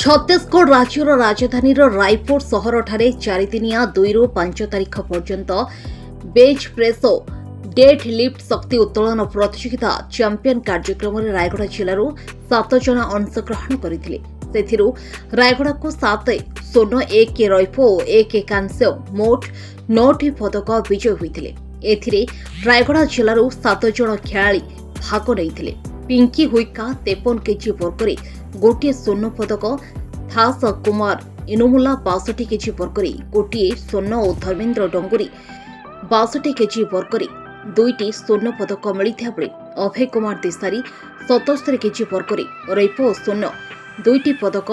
ଛତିଶଗଡ଼ ରାଜ୍ୟର ରାଜଧାନୀର ରାୟପୁର ସହରଠାରେ 4 ଦିନିଆ 2ରୁ 5 ତାରିଖ ପର୍ଯ୍ୟନ୍ତ ବେଞ୍ଚ ପ୍ରେସ୍ ଓ ଡେଡ୍ ଲିଫ୍ଟ ଶକ୍ତି ଉତ୍ତୋଳନ ପ୍ରତିଯୋଗିତା ଚାମ୍ପିୟନ କାର୍ଯ୍ୟକ୍ରମରେ ରାୟଗଡ଼ା ଜିଲ୍ଲାରୁ ସାତ ଜଣ ଅଂଶଗ୍ରହଣ କରିଥିଲେ। ସେଥିରୁ ରାୟଗଡ଼ାକୁ ସାତ ସ୍ୱର୍ଣ୍ଣ, ଏକ ରୌପ୍ୟ ଓ ଏକ କାଂସ୍ୟ, ମୋଟ ନଅଟି ପଦକ ବିଜୟୀ ହୋଇଥିଲେ। ଏଥିରେ ରାୟଗଡ଼ା ଜିଲ୍ଲାରୁ ସାତ ଜଣ ଖେଳାଳି ଭାଗ ନେଇଥିଲେ। ପିଙ୍କି ହୁଇକା 53 କେଜି ବର୍ଗରେ ଗୋଟିଏ ସ୍ୱର୍ଣ୍ଣ ପଦକ, ଥାସ କୁମାର ଇନୁମୁଲା 62 କେଜି ବର୍ଗରେ ଗୋଟିଏ ସ୍ୱର୍ଣ୍ଣ ଓ ଧର୍ମେନ୍ଦ୍ର ଡଙ୍ଗୁରୀ 62 କେଜି ବର୍ଗରେ ଦୁଇଟି ସ୍ୱର୍ଣ୍ଣ ପଦକ ମିଳିଥିବା ବେଳେ ଅଭୟ କୁମାର ଦିଶାରୀ 77 କେଜି ବର୍ଗରେ ରୌପ୍ୟ ଓ ସ୍ୱର୍ଣ୍ଣ ଦୁଇଟି ପଦକ,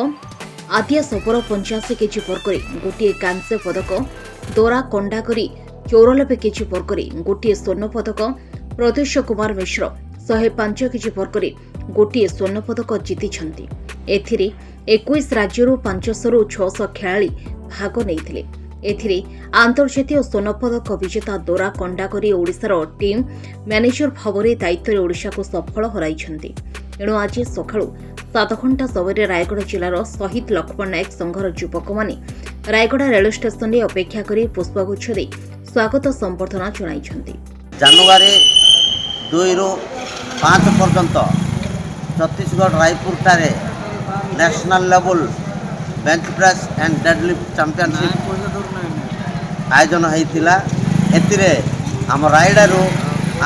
ଆଦିଆ ଶବର 85 କେଜି ବର୍ଗରେ ଗୋଟିଏ କାଂସ୍ୟ ପଦକ, ଦୋରା କଣ୍ଡାକରି 94 କେଜି ବର୍ଗରେ ଗୋଟିଏ ସ୍ୱର୍ଣ୍ଣ ପଦକ, ପ୍ରଦ୍ୟୁଷ କୁମାର ମିଶ୍ର 105 କେଜି ବର୍ଗରେ ଗୋଟିଏ ସ୍ୱର୍ଣ୍ଣ ପଦକ ଜିତିଛନ୍ତି। ଏଥିରେ 21 ରାଜ୍ୟରୁ 500ରୁ 600 ଖେଳାଳି ଭାଗ ନେଇଥିଲେ। ଏଥିରେ ଆନ୍ତର୍ଜାତୀୟ ସ୍ୱର୍ଣ୍ଣ ପଦକ ବିଜେତା ଦୋରା କଣ୍ଡାକରି ଓଡ଼ିଶାର ଟିମ୍ ମ୍ୟାନେଜର ଭାବରେ ଦାୟିତ୍ୱରେ ଓଡ଼ିଶାକୁ ସଫଳ କରାଇଛନ୍ତି। ଏଣୁ ଆଜି ସକାଳୁ 7 ଘଣ୍ଟା ସମୟରେ ରାୟଗଡ଼ା ଜିଲ୍ଲାର ଶହୀଦ ଲକ୍ଷ୍ମଣ ନାୟକ ସଂଘର ଯୁବକମାନେ ରାୟଗଡ଼ା ରେଳ ଷ୍ଟେସନରେ ଅପେକ୍ଷା କରି ପୁଷ୍ପଗୁଚ୍ଛ ଦେଇ ସ୍ୱାଗତ ସମ୍ବର୍ଦ୍ଧନା ଜଣାଇଛନ୍ତି। ଜାନୁଆରୀ 2ରୁ 5 ପର୍ଯ୍ୟନ୍ତ Chhattisgarh ରାୟପୁରଠାରେ national level bench press and deadlift championship ଆୟୋଜନ ହୋଇଥିଲା। ଏଥିରେ ଆମ ରାୟଗଡ଼ାରୁ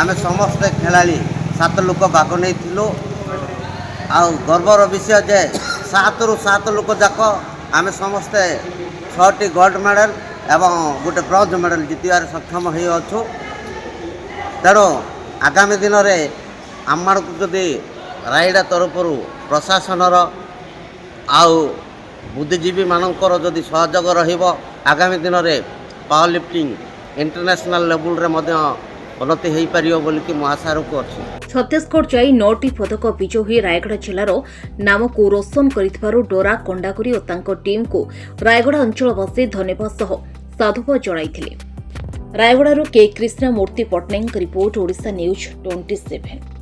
ଆମେ ସମସ୍ତେ ଖେଳାଳି ସାତ ଲୋକ ଭାଗ ନେଇଥିଲୁ। ଆଉ ଗର୍ବର ବିଷୟ ଯେ ସାତରୁ ସାତ ଲୋକ ଯାକ ଆମେ ସମସ୍ତେ ଛଅଟି ଗୋଲ୍ଡ ମେଡ଼ାଲ ଏବଂ ଗୋଟେ ବ୍ରୋଞ୍ଜ ମେଡ଼ାଲ ଜିତିବାରେ ସକ୍ଷମ ହୋଇଅଛୁ। ତେଣୁ ଆଗାମୀ ଦିନରେ ଆମମାନଙ୍କୁ ଯଦି ରାୟଗଡ଼ା ତରଫରୁ ପ୍ରଶାସନର ଆଉ ବୁଦ୍ଧିଜୀବୀମାନଙ୍କର ଯଦି ସହଯୋଗ ରହିବ, ଆଗାମୀ ଦିନରେ ପାୱାର ଲିଫ୍ଟିଂ ଇଣ୍ଟରନ୍ୟାସନାଲ୍ ଲେବୁଲରେ ମଧ୍ୟ ଉନ୍ନତି ହୋଇପାରିବ ବୋଲିକି ମୁଁ ଆଶା ରଖୁଅଛି। ଛତିଶଗଡ଼ ଯାଇ ନଅଟି ପଦକ ବିଜୟୀ ହୋଇ ରାୟଗଡ଼ା ଜିଲ୍ଲାର ନାମକୁ ରୋଶନ କରିଥିବାରୁ ଡୋରା କଣ୍ଡାକରି ଓ ତାଙ୍କ ଟିମ୍କୁ ରାୟଗଡ଼ା ଅଞ୍ଚଳବାସୀ ଧନ୍ୟବାଦ ସହ ସାଧୁବାଦ ଜଣାଇଥିଲେ। ରାୟଗଡ଼ାରୁ କେ କ୍ରିଷ୍ଣା ମୂର୍ତ୍ତି ପଟ୍ଟନାୟକଙ୍କ ରିପୋର୍ଟ, ଓଡ଼ିଶା ନ୍ୟୁଜ୍ 27।